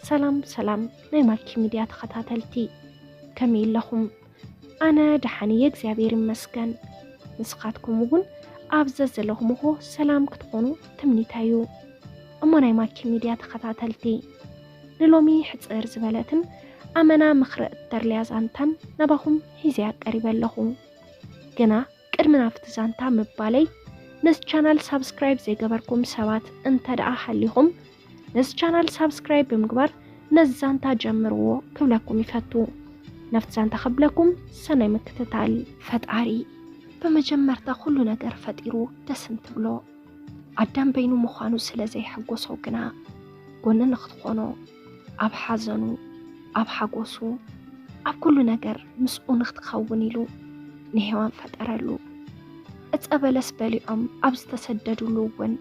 ሰላም ሰላም ናይ ማኪ ሚድያ ተኸታተልቲ፣ ከመይ ኣለኹም? ኣነ ደሓን እየ እግዚኣብሔር ይመስገን። ንስኻትኩም እውን ኣብ ዘዘለኹምዎ ሰላም ክትኾኑ ትምኒተይ እዩ። እሞ ናይ ማኪ ሚድያ ተኸታተልቲ፣ ንሎሚ ሕፅር ዝበለትን ኣመና ምኽሪ እተርልያ ዛንታን ናባኹም ሒዘያ ቀሪበ ኣለኹ። ግና ቅድሚ ናብቲ ዛንታ ምባለይ፣ ነዚ ቻናል ሳብስክራይብ ዘይገበርኩም ሰባት እንተ ደኣ ሃሊኹም፣ ነዚ ቻናል ሳብስክራይብ ብምግባር ነዚ ዛንታ ጀምርዎ ክብለኩም ይፈቱ። ናብቲ ዛንታ ከብለኩም ሰናይ ምክትታል። ፈጣሪ ብመጀመርታ ኩሉ ነገር ፈጢሩ ደስ እንትብሎ፣ ኣዳም በይኑ ምዃኑ ስለ ዘይሐጎሶ ግና፣ ጎኒ ንክትኾኖ፣ ኣብ ሓዘኑ፣ ኣብ ሓጎሱ፣ ኣብ ኩሉ ነገር ምስኡ ንክትኸውን ኢሉ ንሄዋን ፈጠረሉ። ዕፀ በለስ በሊዖም ኣብ ዝተሰደዱሉ እውን፣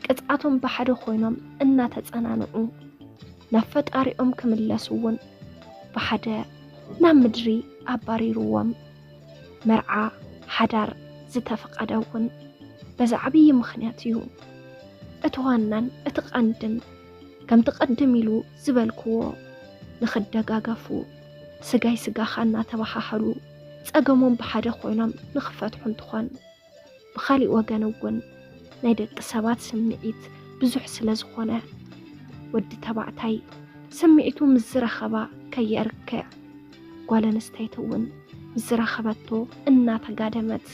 ቅፅዓቶም ብሓደ ኮይኖም እናተፀናንዑ፣ ናብ ፈጣሪኦም ክምለሱ እውን ብሓደ ናብ ምድሪ ኣባሪርዎም። መርዓ ሓዳር ዝተፈቐደ እውን በዚ ዓብዪ ምኽንያት እዩ። እቲ ዋናን እቲ ቐንድን፣ ከምቲ ቐድም ኢሉ ዝበልክዎ፣ ንኽደጋገፉ፣ ስጋይ ስጋኻ እናተባሃሃሉ፣ ጸገሞም ብሓደ ኮይኖም ንኽፈትሑ እንትኾን፣ ብኻሊእ ወገን እውን ናይ ደቂ ሰባት ስምዒት ብዙሕ ስለ ዝኾነ፣ ወዲ ተባዕታይ ስምዒቱ ምስ ዝረኸባ ከየርክዕ፣ ጓል ኣንስተይቲ እውን ምስ ዝረኸበቶ እናተጋደመት፣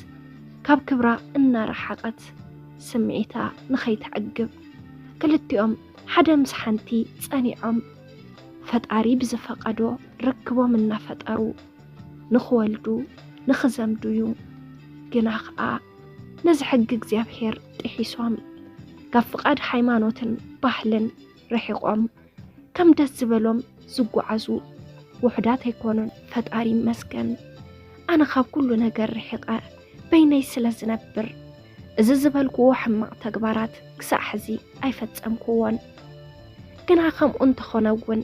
ካብ ክብራ እናረሓቐት፣ ስምዒታ ንኸይተዕግብ፣ ክልቲኦም ሓደ ምስ ሓንቲ ጸኒዖም፣ ፈጣሪ ብዝፈቐዶ ርክቦም እናፈጠሩ፣ ንኽወልዱ፣ ንኽዘምዱ እዩ። ግና ኸኣ ነዚ ሕጊ እግዚኣብሔር ጥሒሶም፣ ካብ ፍቓድ ሃይማኖትን ባህልን ርሒቖም፣ ከም ደስ ዝበሎም ዝጓዓዙ ውሑዳት ኣይኮኑን። ፈጣሪ ይመስገን፣ ኣነ ካብ ኩሉ ነገር ርሒቐ በይነይ ስለ ዝነብር፣ እዚ ዝበልክዎ ሕማቕ ተግባራት ክሳዕ ሕዚ ኣይፈጸምክዎን። ግና ከምኡ እንተኾነ እውን፣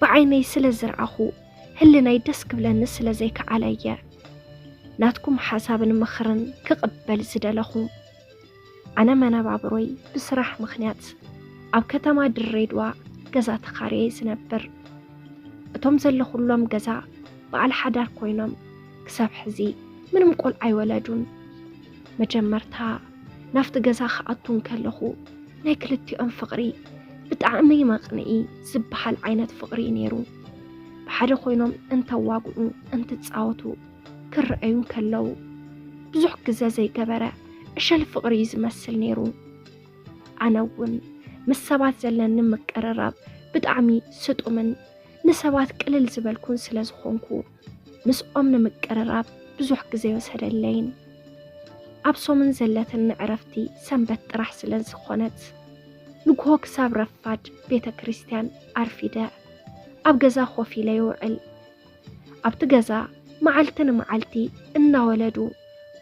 ብዓይነይ ስለ ዝረኣኹ፣ ህልናይ ደስ ክብለኒ ስለ ዘይከኣለ እየ ናትኩም ሓሳብን ምኽርን ክቕበል ዝደለኹ። ኣነ መነባብሮይ ብስራሕ ምኽንያት ኣብ ከተማ ድሬዳዋ ገዛ ተኻርየ ዝነብር። እቶም ዘለኹሎም ገዛ በዓል ሓዳር ኮይኖም፣ ክሳብ ሕዚ ምንም ቆልዓ ኣይወለዱን። መጀመርታ ናብቲ ገዛ ክኣቱ እንከለኹ፣ ናይ ክልቲኦም ፍቕሪ ብጣዕሚ መቕንኢ ዝበሃል ዓይነት ፍቕሪ እዩ ነይሩ። ብሓደ ኮይኖም እንተዋግዑ፣ እንትጻወቱ ክረኣዩ እንከለዉ፣ ብዙሕ ግዘ ዘይገበረ ዕሸል ፍቕሪ እዩ ዝመስል ነይሩ። ኣነ እውን ምስ ሰባት ዘለኒ ምቅርራብ ብጣዕሚ ስጡምን ንሰባት ቅልል ዝበልኩን ስለ ዝኾንኩ፣ ምስኦም ንምቅርራብ ብዙሕ ግዘ ኣይወሰደለይን። ኣብ ሰሙን ዘለትኒ ዕረፍቲ ሰንበት ጥራሕ ስለ ዝኾነት፣ ንግሆ ክሳብ ረፋድ ቤተ ክርስቲያን ኣርፊደ ኣብ ገዛ ኮፍ ኢለ ይውዕል። ኣብቲ ገዛ መዓልቲ ንመዓልቲ እናወለዱ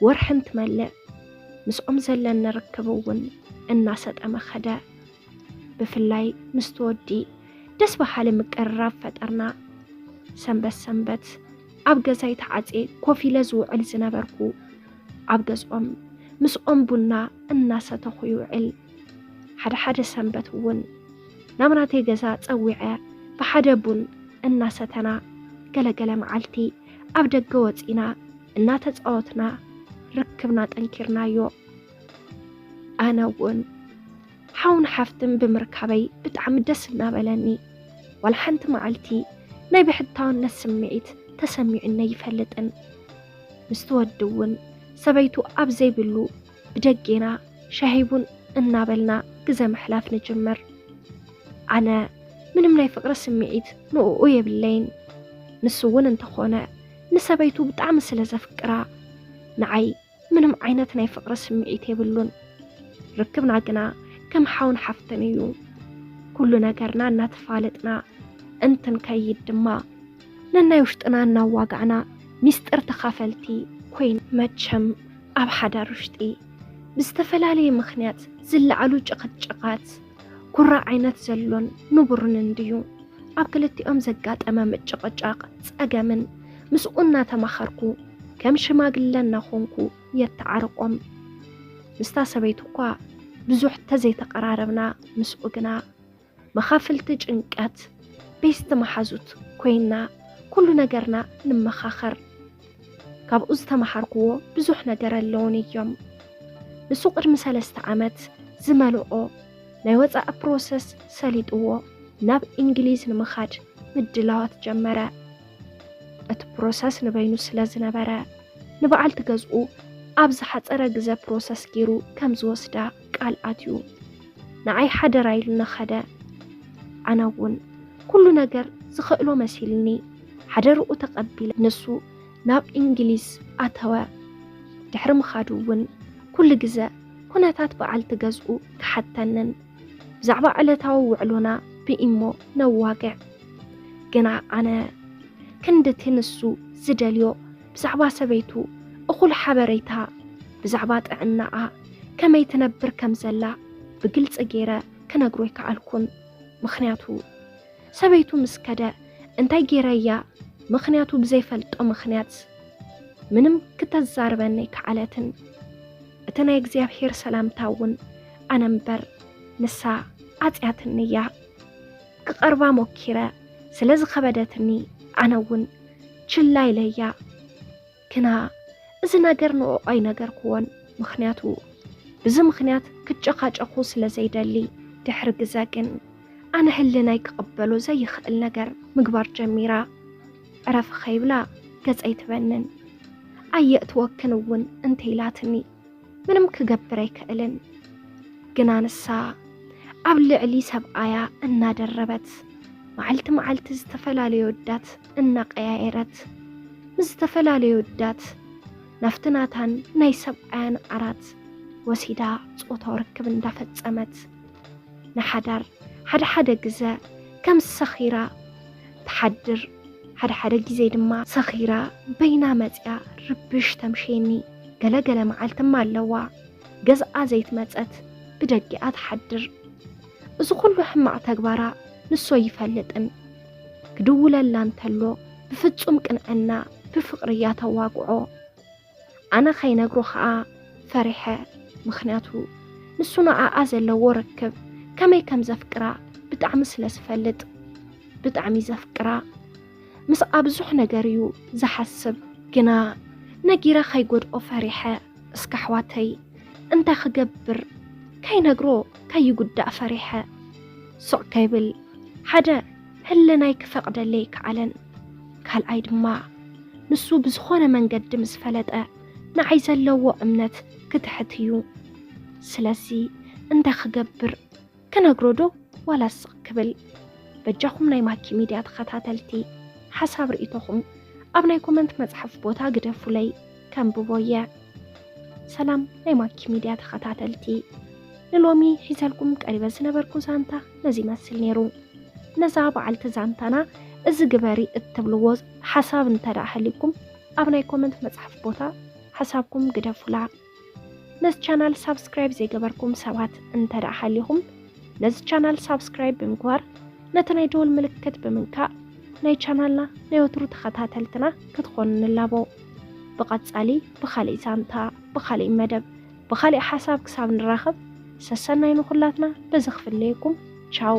ወርሒ እንትመልእ፣ ምስኦም ዘለኒ ርክብ እውን እናሰጠመ ኸደ። ብፍላይ ምስቲ ወዲ ደስ በሃሊ ምቅርራብ ፈጠርና። ሰንበት ሰንበት ኣብ ገዛይ ተዓጽየ ኮፍ ኢለ ዝውዕል ዝነበርኩ፣ ኣብ ገዝኦም ምስኦም ቡና እናሰተኹ ይውዕል። ሓደ ሓደ ሰንበት እውን ናብ ናተይ ገዛ ጸዊዐ ብሓደ ቡን እናሰተና፣ ገለገለ መዓልቲ ኣብ ደገ ወጺና እናተጻወትና ርክብና ጠንኪርናዮ። ኣነ እውን ሓውን ሓፍትን ብምርካበይ ብጣዕሚ ደስ እናበለኒ፣ ዋላ ሓንቲ መዓልቲ ናይ ብሕታውነት ስምዒት ተሰሚዑኒ ኣይፈልጥን። ምስቲ ወዲ እውን ሰበይቱ ኣብ ዘይብሉ ብደጌና ሻሂ ቡን እናበልና ግዘ ምሕላፍ ንጅምር። ኣነ ምንም ናይ ፍቕሪ ስምዒት ንእኡ የብለይን። ንሱ እውን እንተኾነ ንሰበይቱ ብጣዕሚ ስለ ዘፍቅራ፣ ንዓይ ምንም ዓይነት ናይ ፍቕሪ ስምዒት የብሉን። ርክብና ግና ከም ሓውን ሓፍትን እዩ። ኩሉ ነገርና እናተፋለጥና እንትንከይድ ድማ፣ ነናይ ውሽጥና እናዋጋዕና ሚስጥር ተኻፈልቲ ኮይን። መቸም ኣብ ሓዳር ውሽጢ ብዝተፈላለየ ምኽንያት ዝለዓሉ ጭቕጭቓት፣ ኩራ ዓይነት ዘሎን ንቡርን እንድዩ። ኣብ ክልቲኦም ዘጋጠመ ምጭቕጫቕ ጸገምን ምስኡ እናተማኸርኩ፣ ከም ሽማግለ እናኾንኩ የተዓርቖም። ምስታ ሰበይቱ እኳ ብዙሕ ተዘይተቐራረብና፣ ምስኡ ግና መኻፍልቲ ጭንቀት ቤስት መሓዙት ኮይና ኩሉ ነገርና ንመኻኸር። ካብኡ ዝተመሃርክዎ ብዙሕ ነገር ኣለውን እዮም። ንሱ ቅድሚ ሰለስተ ዓመት ዝመልኦ ናይ ወፃኢ ፕሮሰስ ሰሊጥዎ ናብ እንግሊዝ ንምኻድ ምድላዋት ጀመረ። እቲ ፕሮሰስ ንበይኑ ስለ ዝነበረ ንበዓልቲ ገዝኡ ኣብ ዝሓፀረ ግዘ ፕሮሰስ ገይሩ ከም ዝወስዳ ቃል ኣትዩ። ንዓይ ሓደራ ኢሉ ነኸደ። ኣነ እውን ኩሉ ነገር ዝኽእሎ መሲልኒ ሓደርኡ ተቐቢለ። ንሱ ናብ እንግሊዝ ኣተወ። ድሕሪ ምኻዱ እውን ኩሉ ግዘ ኩነታት በዓልቲ ገዝኡ ክሓተንን ብዛዕባ ዕለታዊ ውዕሎና ብኢሞ ነዋግዕ። ግና ኣነ ክንድቲ ንሱ ዝደልዮ ብዛዕባ ሰበይቱ እኹል ሓበሬታ፣ ብዛዕባ ጥዕናኣ ከመይ ትነብር ከም ዘላ ብግልፂ ገይረ ክነግሮ ኣይከኣልኩን። ምኽንያቱ ሰበይቱ ምስ ከደ እንታይ ገይረያ? ምኽንያቱ ብዘይፈልጦ ምኽንያት ምንም ክተዛርበኒ ኣይከኣለትን። እቲ ናይ እግዚኣብሔር ሰላምታ እውን ኣነ እምበር ንሳ ኣጽያትኒ እያ። ክቐርባ ሞኪረ ስለ ዝኸበደትኒ ኣነ እውን ችላ ኢለያ። ግና እዚ ነገር ንዕኡ ኣይነገርክዎን፣ ምኽንያቱ ብዚ ምኽንያት ክጨኻጨኹ ስለ ዘይደሊ። ድሕሪ ግዘ ግን ኣነ ህልናይ ክቕበሎ ዘይኽእል ነገር ምግባር ጀሚራ። ዕረፊ ከይብላ ገጸይ ትበንን። ኣየእትወክን እውን እንተኢላትኒ ምንም ክገብር ኣይክእልን። ግና ንሳ ኣብ ልዕሊ ሰብኣያ እናደረበት፣ መዓልቲ መዓልቲ ዝተፈላለዩ ኣወዳት እናቀያየረት፣ ምስ ዝተፈላለዩ ኣወዳት ናብቲ ናታን ናይ ሰብኣያን ዓራት ወሲዳ ጾታዊ ርክብ እንዳፈጸመት፣ ንሓዳር ሓደ ሓደ ግዘ ከም ሰኺራ ትሓድር፣ ሓደ ሓደ ግዜ ድማ ሰኺራ በይና መጽያ ርብሽ ተምሽየኒ። ገለ ገለ መዓልቲ እማ ኣለዋ ገዝኣ ዘይትመጸት ብደጊኣ ትሓድር። እዚ ኩሉ ሕማቕ ተግባራ ንሱ ኣይፈልጥን። ክድውለላ እንተሎ ብፍጹም ቅንዕና ብፍቕሪ እያ ተዋግዖ። ኣነ ከይነግሮ ኸኣ ፈሪሐ። ምኽንያቱ ንሱ ንዓኣ ዘለዎ ርክብ ከመይ ከም ዘፍቅራ ብጣዕሚ ስለ ዝፈልጥ። ብጣዕሚ ዘፍቅራ። ምስኣ ብዙሕ ነገር እዩ ዝሓስብ። ግና ነጊረ ከይጎድኦ ፈሪሐ። እስከ ኣሕዋተይ እንታይ ክገብር? ከይነግሮ ከይጉዳእ ፈሪሐ። ስቕ ከይብል ሓደ ህልናይ ክፈቕደለይ ኣይከኣለን። ካልኣይ ድማ ንሱ ብዝኾነ መንገዲ ምስ ፈለጠ ንዓይ ዘለዎ እምነት ክትሕት እዩ። ስለዚ እንታይ ክገብር? ክነግሮ ዶ ዋላ ስቕ ክብል? በጃኹም ናይ ማኪ ሚድያ ተኸታተልቲ ሓሳብ ርእይቶኹም ኣብ ናይ ኮመንት መጽሓፍ ቦታ ግደፉለይ፣ ከንብቦ እየ። ሰላም ናይ ማኪ ሚድያ ተኸታተልቲ፣ ንሎሚ ሒዘልኩም ቀሪበ ዝነበርኩ ዛንታ ነዚ ይመስል ነይሩ። ነዛ በዓልቲ ዛንታና እዚ ግበሪ እትብልዎ ሓሳብ እንተ ደኣ ሃልይኩም ኣብ ናይ ኮመንት መጽሓፍ ቦታ ሓሳብኩም ግደፉላ። ነዚ ቻናል ሳብስክራይብ ዘይገበርኩም ሰባት እንተ ደኣ ሃሊኹም ነዚ ቻናል ሳብስክራይብ ብምግባር ነቲ ናይ ደወል ምልክት ብምንካእ ናይ ቻናልና ናይ ወትሩ ተኸታተልትና ክትኾኑ ንላቦ። ብቐጻሊ ብኻልእ ዛንታ፣ ብኻልእ መደብ፣ ብኻልእ ሓሳብ ክሳብ ንራኸብ ሰሰናይ ንኹላትና በዚ ክፍለየኩም። ቻው።